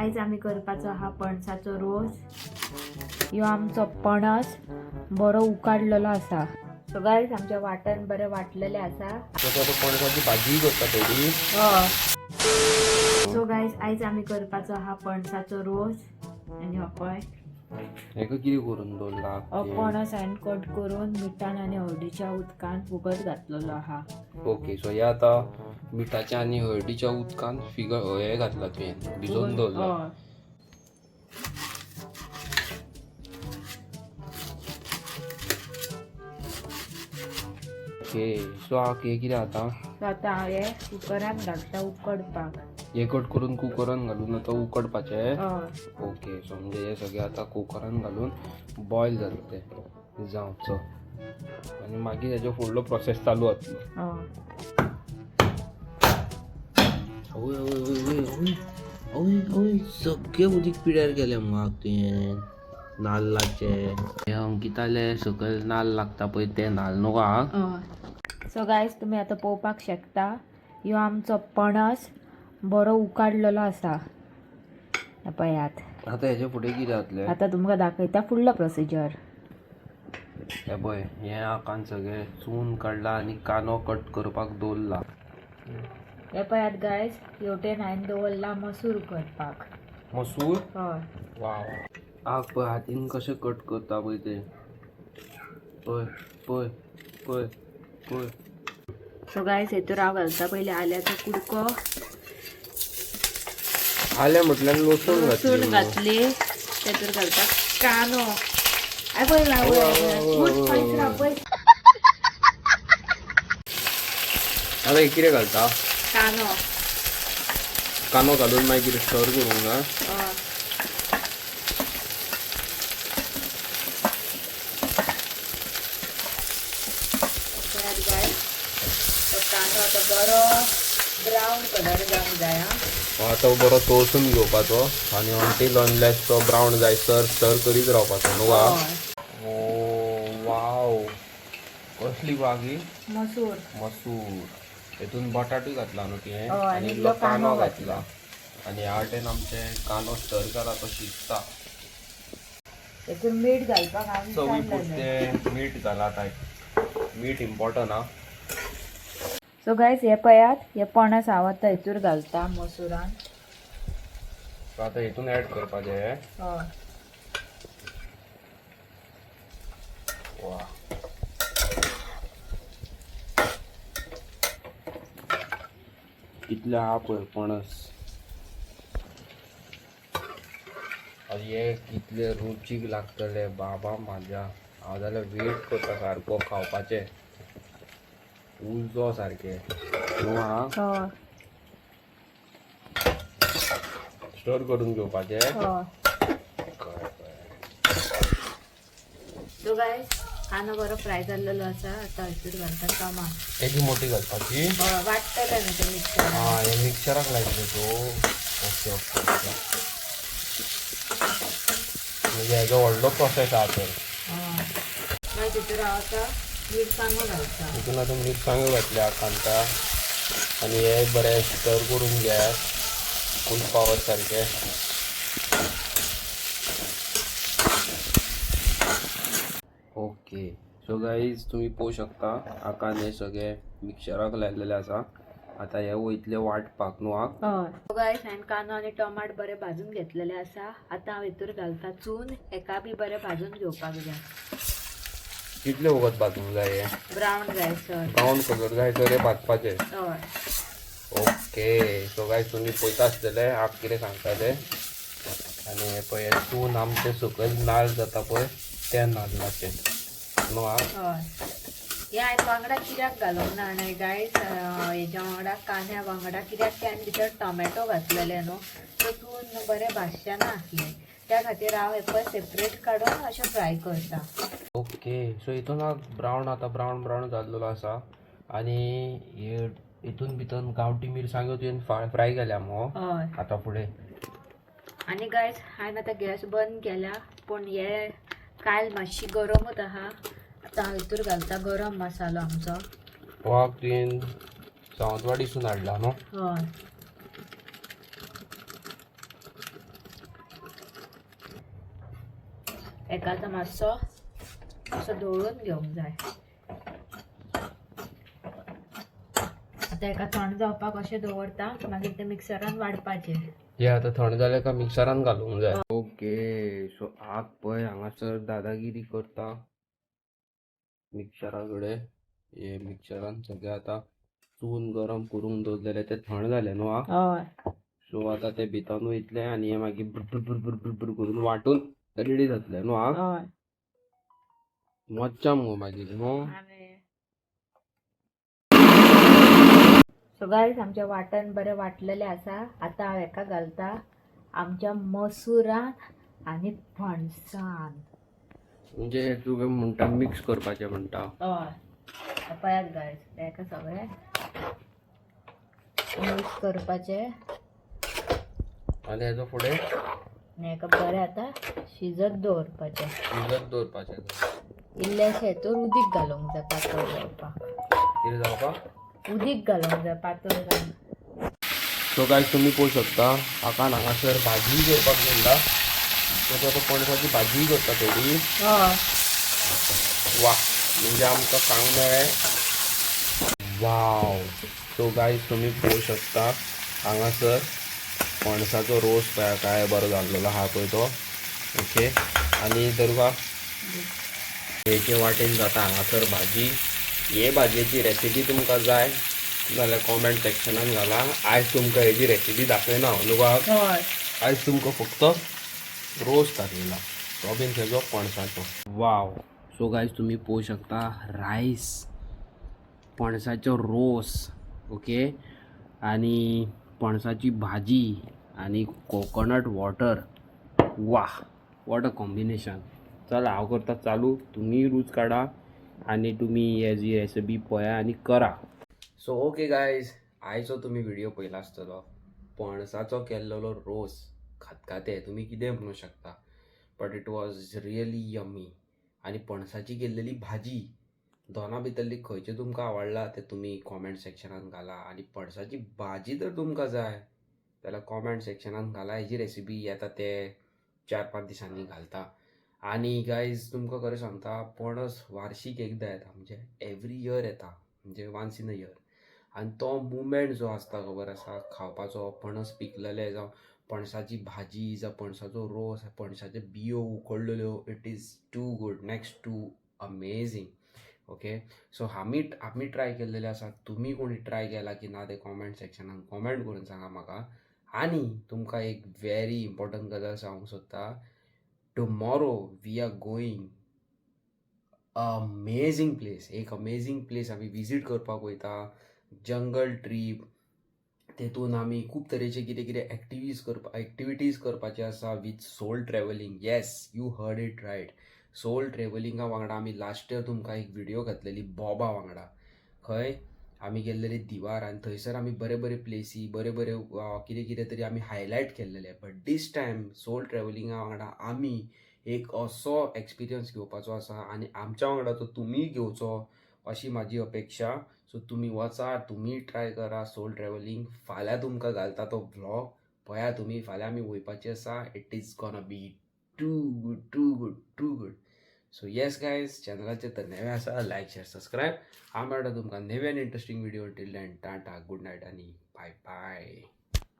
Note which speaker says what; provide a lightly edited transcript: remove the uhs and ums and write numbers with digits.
Speaker 1: आयज आमी करपाचो आहा पणसाचो रोस. ह्यो आमचो पणस बरो उकाडलेलो आसा. सो गायज आमच्या वाटण बरें वाटलेलें आसा.
Speaker 2: पणसाची भाजी करता थोडी.
Speaker 1: हय. सो गायज आयज आमी करपाचो आहा पणसाचो रोस आनी हो पळय
Speaker 2: हेका कितें करून दवरला?
Speaker 1: हो पणस हांवें कट करून मिठान आनी हळदीच्या उदकान फुगत घातलेलो आहा.
Speaker 2: ओके, सो हे आतां मिठाच्या आनी हळदीच्या उदकान फिग हे घातला तुवें, भिजोवन दवरला.
Speaker 1: हय.
Speaker 2: ओके, सो हे कितें आतां?
Speaker 1: सो आतां हांव हे कुकरान घालता उकडपाक.
Speaker 2: हे कट करून कुकरान घालून आतां उकडपाचें.
Speaker 1: हय.
Speaker 2: ओके, सो म्हणजे हे सगळें आतां कुकरान घालून बॉयल जातलें तें जावचो आनी मागीर हेजो फुडलो प्रोसेस चालू जातलो.
Speaker 1: हय.
Speaker 2: आवय आवय आवय आवय आवय आवय, सगळें उदीक पिड्यार केलें मगो तुवें नाल्लाचें. हे अंकिताले सकयल नाल्ल लागता पळय ते नाल्ल न्हू गो.
Speaker 1: हय. सो गायज तुमी आतां पळोवपाक शकता, ह्यो आमचो पणस बरो उकाडलेलो आसा. हे पळयात.
Speaker 2: आतां हेजे फुडें कितें जातलें?
Speaker 1: आतां तुमकां दाखयता फुडलो प्रोसिजर.
Speaker 2: हे पळय, हें आकान सगळें चून काडला आनी कांदो कट करपाक दवरला.
Speaker 1: हे पळयात गायज, हेवटेन हांवें दवरला मसूर करपाक.
Speaker 2: मसूर.
Speaker 1: हय.
Speaker 2: वाव, आग पळय हातीन कशें कट करता पळय ते, पळय पळय पळय पळय.
Speaker 1: सो गायज हेतूर हांव घालता पयलीं आल्याचो कुडको.
Speaker 2: आलें म्हटल्यार लसूण.
Speaker 1: लसूण घातली. तेतूर घालता कांदो. I पळय.
Speaker 2: आवय. आतां हें कितें घालता?
Speaker 1: कांदो.
Speaker 2: कांदो घालून मागीर स्टर करूंक जाय.
Speaker 1: हय. पळयात गायज, तो कांदो आतां बरो ब्रावन कलर जावंक जाय आं.
Speaker 2: आतां बरो तळसून घेवपाचो आनी अंटील अनलेस तो ब्रावन जायसर स्टर करीत रावपाचो न्हू गा?
Speaker 1: हय.
Speaker 2: ओ वाव, कसली बागी?
Speaker 1: मसूर.
Speaker 2: मसूर. हेतून बटाटूय घातला न्हू तुवें?
Speaker 1: हय,
Speaker 2: आनी
Speaker 1: आनी
Speaker 2: इल्लो
Speaker 1: इल्लो
Speaker 2: कांदो
Speaker 1: कांदो.
Speaker 2: घातला आनी ह्या वाटेन आमचें कांदो स्टर केला तो शिजता.
Speaker 1: तेतूर मीठ घालपाक हांव
Speaker 2: चवी
Speaker 1: विसरलेलें.
Speaker 2: पुरतें मीठ घाला. आतां मीठ इम्पॉर्टंट आं.
Speaker 1: सो गायज हे पळयात, हे पणस हांव आतां हेतूर घालता मसुरान.
Speaker 2: सो आतां हेतून एड करपाचें हें.
Speaker 1: हय.
Speaker 2: वा, कितले आहा पळय पणस आनी हे कितले रुचीक लागतले बाबा म्हाज्या. हांव जाल्यार वेट करता सारको खावपाचें, उजो सारकें न्हू आं?
Speaker 1: हय.
Speaker 2: स्टोर करून घेवपाचें.
Speaker 1: हय.
Speaker 2: कळ्ळें कळ्ळें.
Speaker 1: सो गायज कांदो बरो फ्राय जाल्लेलो आसा. आतां हेतूर घालता टमाट.
Speaker 2: तेजी मोठी घालपाची?
Speaker 1: हय, वांट्टलें न्हू तें मिक्सरान.
Speaker 2: आं, हे मिक्सराक लायतले तूं. ओके ओके ओके, म्हणजे हेजो व्हडलो प्रोसेस आहा तर.
Speaker 1: हय, मागीर तितूर हांव आतां मिरसांगो घालता.
Speaker 2: हितून आतां मिरसांग्यो घातल्या कांता आनी हे बरें स्टर करून घेयात फूल पावर सारकें. ओके, सो गाईज तुमी पळोवंक शकता, आकान हे सगळे मिक्सराक लायलेले आसा. आतां हे वयतले वांटपाक न्हू आक?
Speaker 1: हय. सो गायज हांवें कांदो आनी टमाट बरें भाजून घेतलेले आसा. आतां हांव हेतूर घालता चून. हेका बी बरें भाजून घेवपाक जाय.
Speaker 2: कितले वगत भाजूंक जाय हे?
Speaker 1: ब्रावन जायसर.
Speaker 2: ब्रावन कलर जाय तर हे भाजपाचे.
Speaker 1: हय.
Speaker 2: ओके, सो गायज तुमी पळयता आसतले आप कितें सांगता ते. आनी हे पळय, हे चून आमचें सकयल नाल्ल जाता पळय त्या नाल्लाचें न्हू आं?
Speaker 1: हय. हे हांवें वांगडा कित्याक घालूंक ना न्हय गायज, हेज्या वांगडा, कांद्या वांगडा, कित्याक ते हांवें भितर टोमॅटो घातलेले न्हू, सो चून बरें भाजचें ना आसलें. त्या खातीर हांव हें पळय सेपरेट काडून अशें फ्राय करता.
Speaker 2: ओके, सो हितून ब्रावन, आतां ब्रावन ब्रावन जाल्लेलो आसा आनी हे हितून भितर गांवठी मिरसांग्यो तुवें फ्राय केल्या मगो?
Speaker 1: हय.
Speaker 2: आतां फुडें?
Speaker 1: आनी गायज हांवें आतां गॅस बंद केला, पूण हे कायल मातशी गरमूच आहा. आतां हांव हितूर घालता गरम मसालो आमचो.
Speaker 2: हो तुवें सावंतवाडीसून हाडला न्हू?
Speaker 1: हय. हेका आतां मातसो असो धवळून घेवंक जाय. आतां हेका थंड जावपाक अशें दवरता, मागीर तें मिक्सरान वाडपाचें.
Speaker 2: हे आतां थंड जालें काय मिक्सरान घालूंक जाय. ओके, सो आग पळय हांगासर दादागिरी करता मिक्सरा कडेन. हे मिक्सरान सगळें आतां चून गरम करूंक दवरलेलें तें थंड जालें न्हू आग.
Speaker 1: हय.
Speaker 2: सो आतां तें भितर वयतलें आनी हें मागीर ब्र ब्र ब्र ब्र ब्र करून वांटून रेडी जातलें न्हू आग.
Speaker 1: हय.
Speaker 2: मज्जा मुगो मागीर न्हू.
Speaker 1: सो गायज, आमच्या वाटण बरें वांटलेलें आसा. आतां हांव हेका घालता आमच्या मसुरान आनी फणसान.
Speaker 2: म्हणजे तुवें म्हणटा मिक्स करपाचें म्हणटा.
Speaker 1: हय, पळयात गायज, हेका सगळें मिक्स करपाचें.
Speaker 2: आनी हेजो फुडें?
Speaker 1: आनी हेका बरें आतां शिजत दवरपाचें.
Speaker 2: शिजत दवरपाचें.
Speaker 1: इल्लेशें हेतूर उदीक घालूंक जाय पातळ जावपाक.
Speaker 2: कितें जावपाक?
Speaker 1: उदीक घालूंक जाय पातळ जावपाक.
Speaker 2: सो गायज, तुमी पळोवंक शकता, आकान हांगासर भाजी करपाक घेतला. सो तो आतां पणसाची भाजी करता थोडी.
Speaker 1: हय.
Speaker 2: वा, म्हणजे आमकां सांग मेळ्ळें. वाव, सो गायज, तुमी पळोवंक शकता, हांगासर पणसाचो रोस पळया काय बरो जाल्लेलो आहा पळय तो. ओके, आनी दरवा हेचे वाटेन जाता हांगासर भाजी. हे भाजयेची रेसिपी तुमकां जाय जाल्यार कॉमेंट सेक्शनान घाला. आयज तुमकां हेजी रेसिपी दाखयना हांव न्हू बाब?
Speaker 1: हय.
Speaker 2: आयज तुमकां फक्त रोस दाखयला, तो बीन तेजो पणसाचो. वाव, सो गायज, तुमी पळोवंक शकता, रायस, पणसाचो रोस, ओके, आनी पणसाची भाजी आनी कोकोनट वॉटर. वा, what a combination. चला, हांव करता चालू, तुमी रूच काडा आनी तुमी हेजी रेसिपी पळया आनी करा. सो ओके गायज, आयचो तुमी व्हिडिओ पळयला आसतलो, पणसाचो केल्लेलो रोस, खतखतें, तुमी कितें म्हणूं शकता, but it was really yummy. आनी पणसाची केल्लेली भाजी, दोना भितरली खंयचें तुमकां आवडला तें तुमी कॉमेंट सेक्शनान घाला. आनी पणसाची भाजी जर तुमकां जाय जाल्यार कॉमेंट सेक्शनान घाला. हेजी रेसिपी येता ते 4-5 दिसांनी घालता. आनी गायज, तुमकां खरें सांगता, पणस वार्शीक एकदां येता, म्हणजे एवरी इयर येता, म्हणजे वन्स इन अ इयर. आनी तो मुमेंट जो आसता, खबर आसा, खावपाचो पणस पिकलेले जावं पणसाची भाजी जावं पणसाचो रोस, पणसाच्यो बियो उकडलेल्यो, it is too good, next to amazing. Okay, so आमी ट्राय केल्लेले आसा. तुमी कोणी ट्राय केला की ना ते कॉमेंट सेक्शनान कॉमेंट करून सांगा म्हाका. आनी तुमकां एक व्हेरी इम्पॉर्टंट गजाल सांगूंक सोदता. Tomorrow we are going amazing place, एक अमेझींग प्लेस आमी विजीट करपाक वयता, जंगल ट्रीप. तेतून आमी खूब तरेचे कितें कितें एक्टिविटीज करपाचे आसा with Soul Travelling. Yes, you heard it right. Soul ट्रॅव्हलिंगा वांगडा आमी लास्ट इयर तुमकां एक व्हिडियो घातलेली बॉबा वांगडा, खंय आमी गेल्लेले दिवार, आनी थंयसर आमी बरे बरे प्लेसी, बरे बरे कितें कितें तरी आमी हायलायट केल्लेले. बट these time soul ट्रॅव्हलिंगा वांगडा आमी एक असो एक्सपिरियन्स घेवपाचो आसा आनी आमच्या वांगडा तो तुमीय घेवचो अशी म्हाजी अपेक्षा. सो तुमी वचा, तुमी ट्राय करा सोल ट्रॅव्हलिंग. फाल्यां तुमकां घालता तो व्लॉग, पळया तुमी. फाल्यां आमी वयपाची आसा. It is gonna be too good, too good, too good. So yes guys, चॅनलाचेर तर नवे आसा, लायक, शेअर, सबस्क्रायब. हांव मेळटा तुमकां नवे आनी interesting video. Till then, tata, good night आनी बाय बाय.